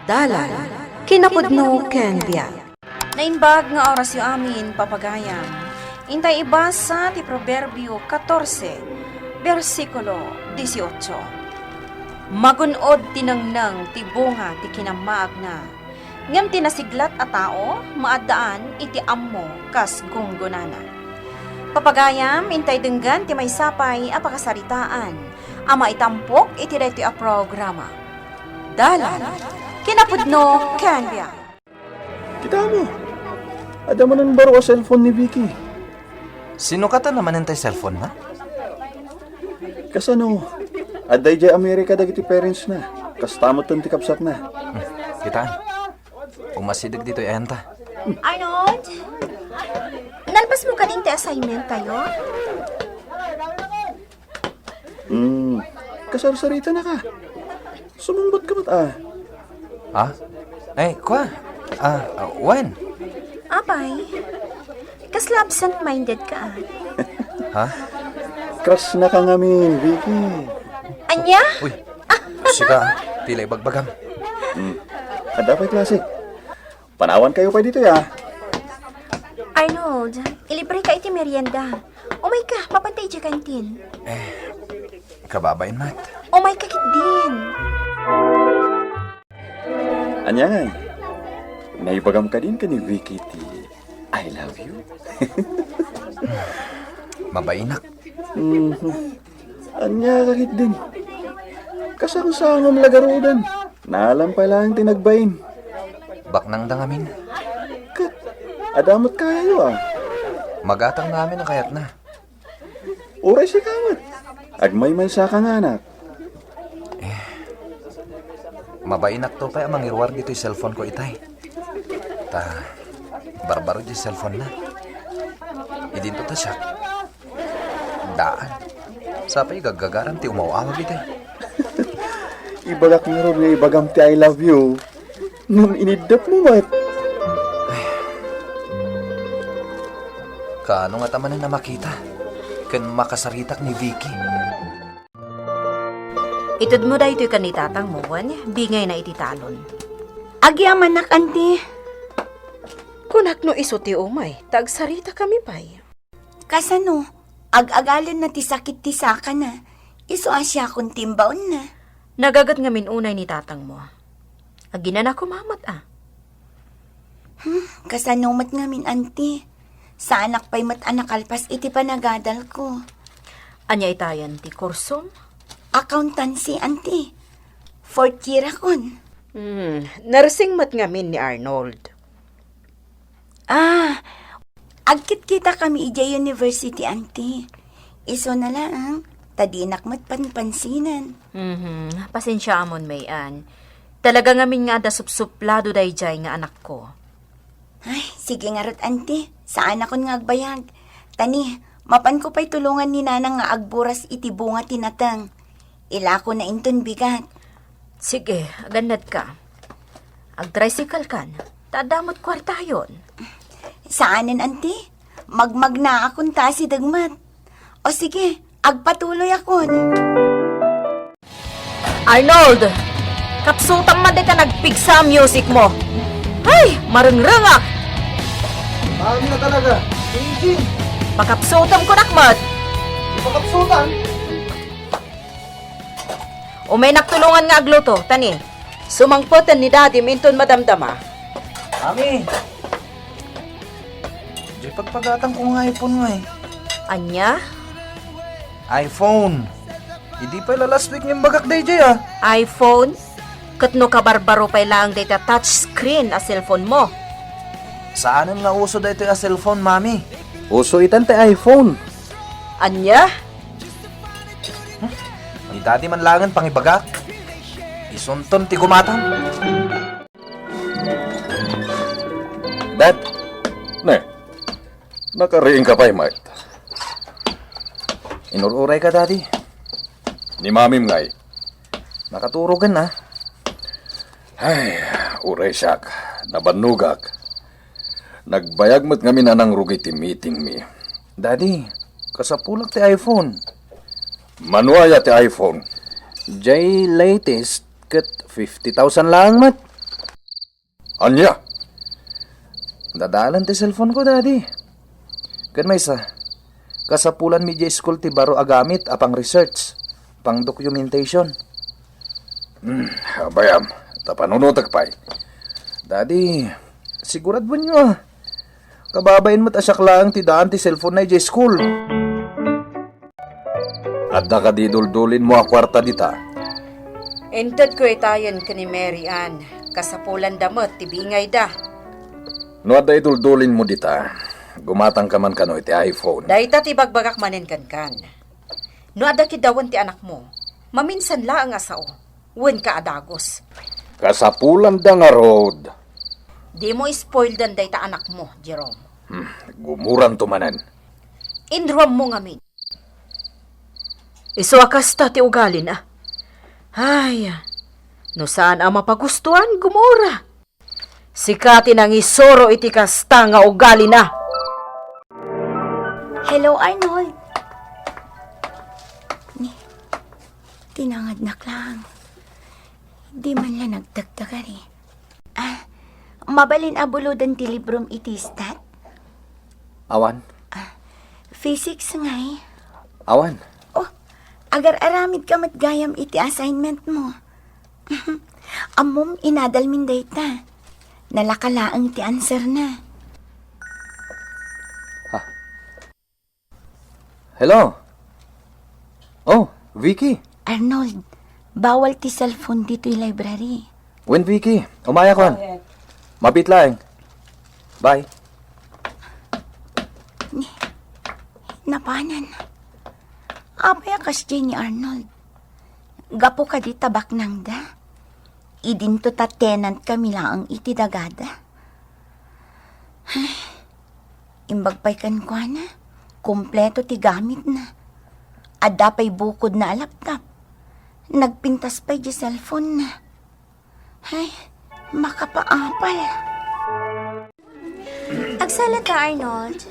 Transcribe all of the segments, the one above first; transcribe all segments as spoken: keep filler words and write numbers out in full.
Dalan, kinapudno ken biag. Naimbag nga orasyo amin, papagayam. Intay ibasa ti Proverbio katorse, bersikulo dieciocho. Magun-od ti nengneng ti bunga ti kinammaagna, ngem ti nasiglat a tao maaddaan iti ammo kas gunggonana. Papagayam, intay denggan ti maysa pay a pakasaritaan a maitampok iti daytoy a programa. Dalan, kinapudno ken biag. Kitamo, adda manen baro a cellphone ni Vicky. Sino kata namanen tay cellphone na? Kasano, adda idiay Amerika dagiti parents na. Kasta metten ti kabsatna. Hmm, kitaan. Umasideg ditoy ayanta. Arnold, nalpas mo kadin ti assignment tayo? Hmm, kasarsaritanaka. Sumungbat ka met, ah. Ah? Eh, kwa? Ah, ah, when? Apay, kasla absent-minded ka, ah. Ha? Crush na ka ngamin, Vicky. Anya? Uy, sika, ah. Pila ibagbagam? Hmm. Adda pay klase. Panawan kayo pay ditoy, ah. Arnold, ilibre ka iti merienda. Umay ka, mapanta iti kantin. Eh, kababain met. Umay ka ketdin. Anya ngay? Naibagam kadin ken ni Vicky ti I love you? Mabainak. Mhm. Ania ka ketdin? Kasangsangom la garuden. Naalam pay laeng ti nagbain. Baknangda ngamin. Ket, adda met kayayo, ah. Magatang ngamin a kayatna. Uray sika met. Agmaymaysa ka nga anak. Eh, mabainakto pay a mangiruar ditoy cellphone ko itay. Ta, barbaro diay cellphone na. Idinto ta siak. Daan. Sapay gaggagaram ti umaw-awag iti. Ibagak ngarud nga ibagam ti I love you. Ngem iniddep mo met. Ay. Kaano ngata manen a makita ken makasaritak ni Vicky? Itedmo daytoy ken ni tatangmo wen bingayna iti talon. Agyamanak, anti. Kunak no isu ti umay, ta agsaritakami pay. Kasano? Ag-agalenna ti sakit ti sakana. Isu a siakon ti imbaonna. Nagaget ngamin unay ni tatangmo. Aginana koma met, a. Hmm, kasano met ngamin, anti? Saanak pay met a nakalpas iti panagadalko. Ania itayen ti kursom? Accountancy, anti. Fourth year akon. Hmm, nursing met ngamin ni Arnold. Ah, agkitkitakami idiay university, anti. Isuna laeng, ta dinak met panpansinen. Mhm, pasensiaamon, May Ann. Talaga ngamin nga adda supsuplado daydiay nga anakko. Ay, sige ngarud, anti. Saanakon nga agbayag. Ta ni, mapanko pay tulongan ni Nanang nga agburas iti bunga ti nateng. Ilakona inton bigat. Sige, agannadka. Agtricycle kan. Ta adda met kuartayon. Saanen, anti? Magmagnaakon ta asideg met. O sige, agpatuloyakon. Arnold, kapsutam man dayta nagpigsa a music mo. Ay, marengrengak! Mami na talaga. Eugene! Pakapsutam ko, nakmat! Pakapsutan? Umaynak tulongan nga agluto, ta ni, sumangpeten ni Daddy minton madamdama. Mami! Diay pagpagatangko nga iPhone mo eh. Ania? iPhone. Idi pay la last week nga imbagak daydiay, ah. iPhone? Ket no kabarbaro pay laeng dayta touch screen a cellphone mo. Saanen nga uso daytoy a cellphone, Mami. Uso itan ti iPhone. Ania? Hmm? Ni Daddy man laengen pangibagak. Isunton ti gumatam. Dad. Ne, nakariing ka pay met? Inur-uray ka, Daddy. Ni Mamim ngay? Nakaturogen na. Ay, uray siak, nabannogak. Nagbayag met ngamin a nangrugi ti meeting mi. Daddy, kasapulak ti iPhone. Mano aya ti iPhone? Jay latest ket fifty thousand laeng met. Ania? Nadalen ti cellphone ko, Daddy. Ken maysa, kasapulanmi idiay school ti baro a gamit a pang-research, pang-documentation. Hmm, abayam, ta panunotek pay. Daddy, siguraduenyo a. Kababain met a siak laeng ti daan ti cellphone na idiay school. Adda kadi duldulinmo a kuarta dita? Intedko itayen ken ni Mary Ann. Kasapulanda met ti bingayda. No adda iduldulinmo dita, gumatangka man kano iti iPhone. Dayta ti bagbagak manen kenkan. No adda kidawen ti anakmo, maminsan laeng a sao, wenka a dagus. Kasapulanda ngarud. Dimo spoildan dayta anakmo, Jerome. Hmm, gumuranto manen. Inruammo ngamin. Isu a kasta ti ugalina. Ay, no saan a mapagustuan, gumura. Sika ti nangisuro iti kasta nga ugalina. Hello, Arnold. Ni, tinangadnak lang. Di man la nagdagdagari. Ah, mabalin a buloden ti librom iti stat? Awan. Ah, physics ngay? Awan. Oh, agar-aramid ka met gayam iti assignment mo. Ammom, inadalmin dayta. Nalaka laeng ti answer na. Ha? Hello? Oh, Vicky? Arnold, bawal ti cellphone ditoy library. Wen, Vicky, umayakon. Mabiit laeng. Bye. Ni, napanan. Apay a kasdiay ni Arnold? Gapu kadi ta baknangda? Idinto ta tenant kami laeng iti dagada. Ay, imbag pay kenkuana, kompleto ti gamitna. Adda pay bukodna a laptop. Nagpintas pay di cellphone na. Ay, makapaapal. Agsala ka, Arnold.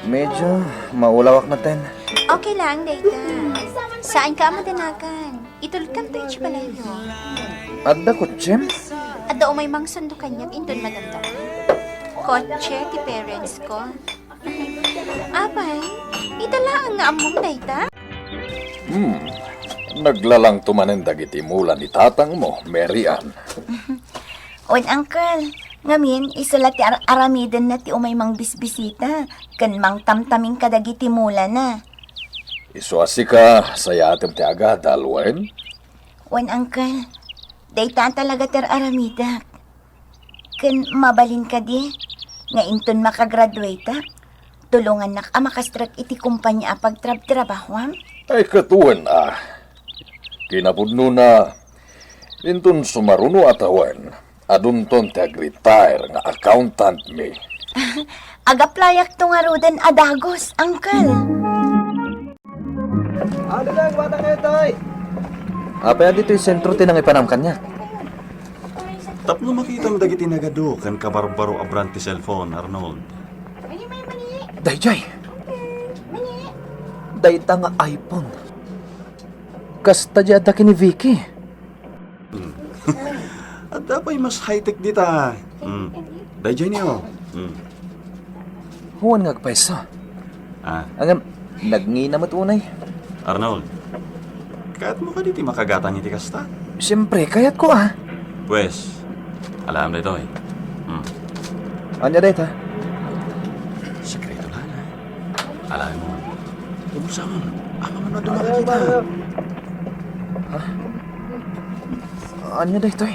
Medyo maulawak maten. Okay lang, dayta. Saan ka a madanagan? Itulkan ta iti palayo. Adda kotsem? Adda umay mangsundo kaniak inton madamdama. Kotse ti parents ko. Apay, ita laeng nga ammom dayta? Hmm, naglalangto manen dagiti mula ni tatangmo, Mary Ann. Wen, Uncle, ngamin, isu la ti ar-, aramidenna ti umay mangbisbisita, ken mangtamtaming kadagiti mulana. Isu a sika, sayatem ti agadal, wen? Wen, Uncle, dayta talaga ti ar-aramidek. Ken mabalin kadi nga inton makagraduateak, tulongannak a makastrek iti kompania a pagtrabtrabahoam? Ay, ket wen a. Kinapudnona, inton sumaruno a tawen, adunton ti agretire nga accountantmi. Agaplayak to ngaruden a dagus, Uncle. Ano lang, bata kayo, Toy? Apay a ditoy sentro ti nangipanam kaniak? Tapno makitam dagiti nagadu ken kabarbaro a brand ti cellphone, Arnold. Dayjay. Dayta nga iPhone. Kasta di adda ken ni Vicky. Hmm. Adda pay mas high-tech dita. Hmm. Dayjay niyo. Hmm. Huan nga agpayso. Ah. Ngem, nagngina met unay. Arnold, kayatmo kadi ti makagatang iti kasta? Siyempre, kayatko, ah. Pues, alaem daytoy. Hmm. Ania dayta? Sekreto lang, ah. Alaem mo. Ubusam. Ama man maduma kita. Ha? Ania daytoy?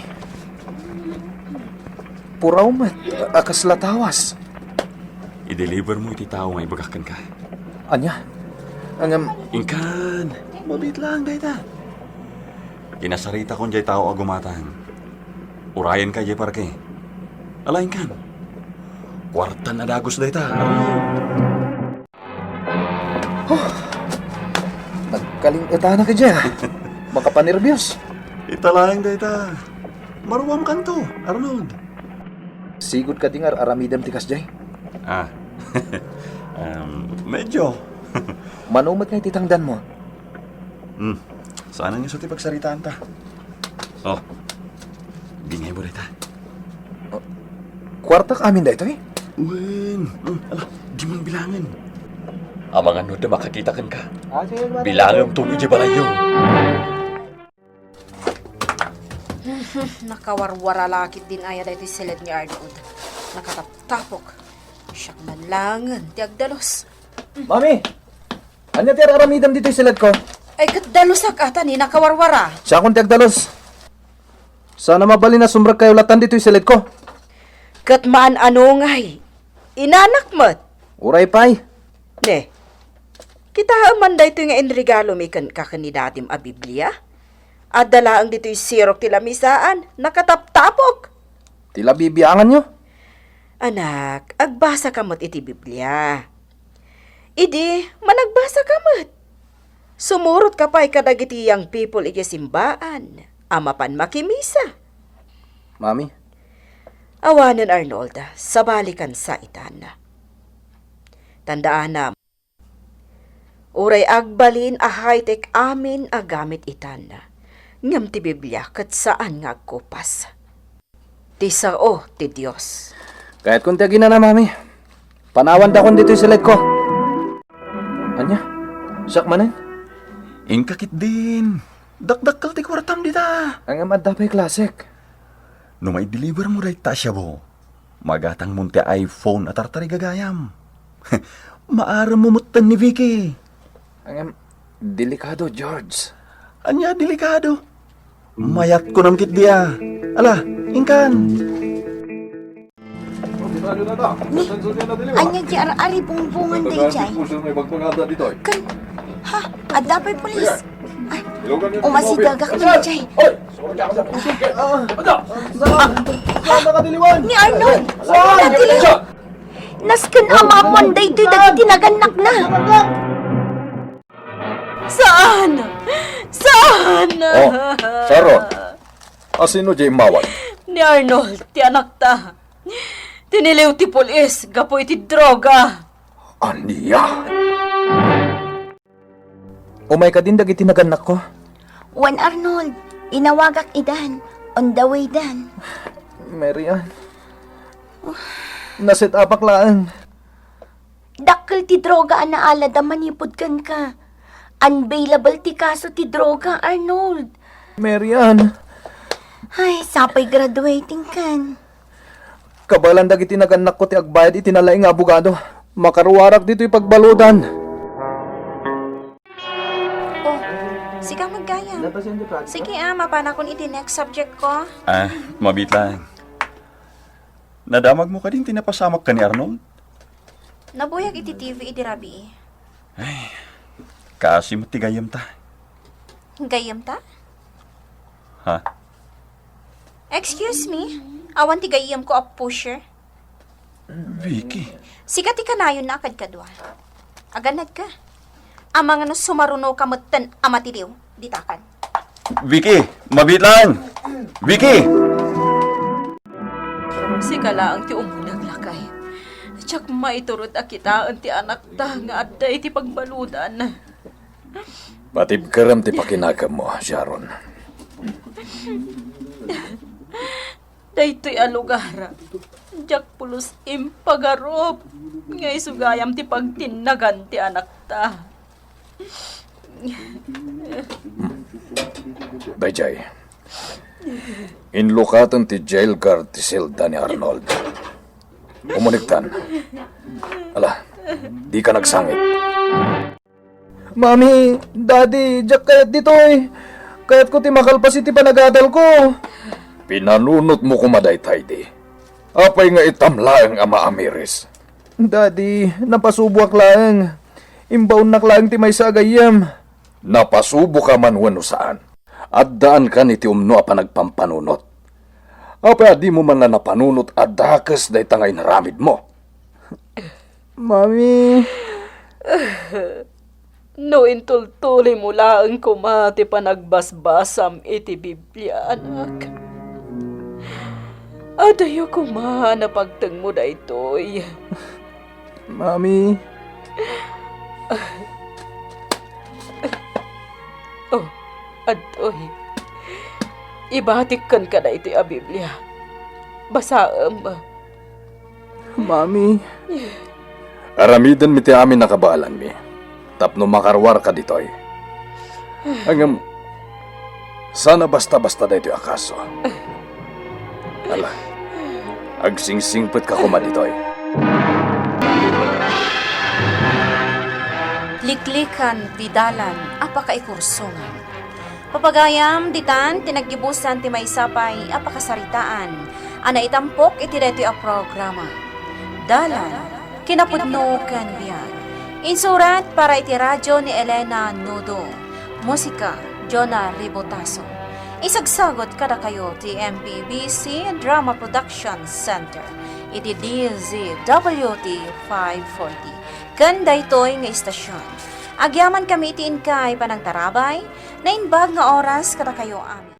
Puraw met a kasla tawas. I-deliver mo iti tao nga ibagak kenka. Ania? Ngem, inkan, mabiit lang dayta. Kinasaritakon jay tao a gumatang. Urayenka jay parke. Ala, inkan. Kuartan a dagus dayta. Oh, nagkaling-etanak idiay, ah. Makapanerbios. Ita laeng dayta. Maruamkanto, Arnold. Sigud kadi nga ar-aramidem ti kasdiay? Ah. Em, medyo. Mano met nga iti tangdanmo? Hmm. Saan nga isu ti pagsaritaanta? Oh. Bingay mo dayta. Oh, Kuartak amin daytoy? Wen, mm, ala, dimon bilangen. Amangan no adda makakita kenka. Ah, sige, kumare. Bilangentom idiay balayyo. Nakawarwara la ketdin aya daytoy seled ni Arnold. Nakataptapok. Siak man laengen ti agdalus. Mami! Ania ti ar-aramidem ditoy seledko? Ay, ket dalusak a ta ni nakawarwara. Siakon ti agdalus. Saan a mabalin a sumrekkayo latan ditoy seledko. Ket maan a nungay, inanak met. Uray pay. Ne, kitaem man daytoy nga inregalomi kenka ken ni Dadim a Biblia? Adda laeng ditoy sirok ti lamisaan, nakataptapok. Ti labibianganyo? Anak, agbasaka met iti Biblia. Idi, managbasaka met. Sumurotka pay kadagiti young people idiay simbaan a mapan makimisa. Mami? Awanen, Arnold, sabalikan sa itan. Tandaanam, uray agbalin a high-tech amin a gamit itan, ngem ti Biblia ket saan nga agkupas. Ti sao ti Dios. Kayatkon ti aginana, Mami. Panawandakon ditoy seledko. Ania? Siak manen? Inka ketdin. Dakdakkel ti kuartam dita. Ngem adda pay klasek. No maidelivermo dayta a siabu, magatangmon ti iPhone a tartari gagayam. Maaremmo metten ni Vicky. Ngem, delikado, George. Ania delikado? Mayat kunam ketdi a. Ala, inkan. Ni, ania ti ar-ari bungbungan daydiay? Ken, ha? Adda pay pulis. Ay, umasidegak daydiay. Ni Arnold! Nadili! Nasken a maammoan daytoy dagiti nagannakna. Saan? Saan? Oh, Sharon. Asino diay immawat? Ni Arnold, ti anakta. Tiniliw ti pulis gapu iti droga. Ania? Umay kadin dagiti nagannakko. Wen, Arnold, inawagak idan. On the way dan. Mary Ann. Naset-apak laeng. Dakkel ti droga a naalada manipud kenka. Unbailable ti kaso ti droga, Arnold. Mary Ann. Ay, sapay graduating kan. Kabaelan dagiti nagannakko ti agbayad iti nalaing nga abogado. Makaruarak ditoy pagbaludan. Oh, sika maggayam. Sige, ah, mapanakon iti next subject ko. Ah, mabiit lang. Nadamagmo kadin ti napasamak ken ni Arnold? Nabuyag iti T V idi rabii. Ay, kaasi met ti gayyemta. Gayyemta? Ha? Excuse me? Awan ti gayyemko a pusher? Vicky. Sika ti kanayonna a kadkadua. Agannadka. Amangan no sumarunoka metten a matiliw, ditakan. Vicky, mabiit lang! Vicky! Sika laeng ti umuneg, lakay. Diak maiturod a kitaen ti anakta nga adda iti pagbaludan. Patibkerem ti pakinakemmo, Sharon. Daytoy a lugar, diak pulos impagarup nga isu gayam ti pagtinnagan ti anakta. Daydiay, inlukaten ti jail guard ti selda ni Arnold. Umunegtan. Ala, dika nagsangit. Mami, Daddy, diak kayat ditoy. Kayatko ti makalpas iti panagadalko. Pinanunotmo koma dayta idi. Apay nga itam laeng a maamiris? Daddy, napasuboak laeng. Imbaonnak laeng ti maysa a gayyem. Napasuboka man wenno saan, addaankan iti umno a panagpampanunot. Apay a dimo man la napanunot a dakes dayta nga inaramidmo? Mami. No intultulimo laeng koma ti panagbasbasam iti Biblia, anak. Adayo koma a napagtengmo daytoy. Mami. Oh, adtoy. Ibatik kenka daytoy a Biblia. Basaem. Mami. Aramidenmi ti amin a kabaelanmi tapno makaruarka ditoy. Ngem, saan a basta-basta daytoy a kaso. Ala, agsingsingpetka koma ditoy. Liklikan ti dalan a pakaikursongan. Papagayam, ditan ti naggibusan ti maysa pay a pakasaritaan a naitampok iti daytoy a programa. Dalan, kinapudno ken biag. Insurat para iti radyo ni Elena Nudo. Musika, Jonah Ribotazo. Isagsagut kadakayo ti M P B C Drama Production Center iti D Z W T five forty. Ken daytoy nga istasyon, agyamankami iti inkay panangtarabay, naimbag nga oras kadakayo amin.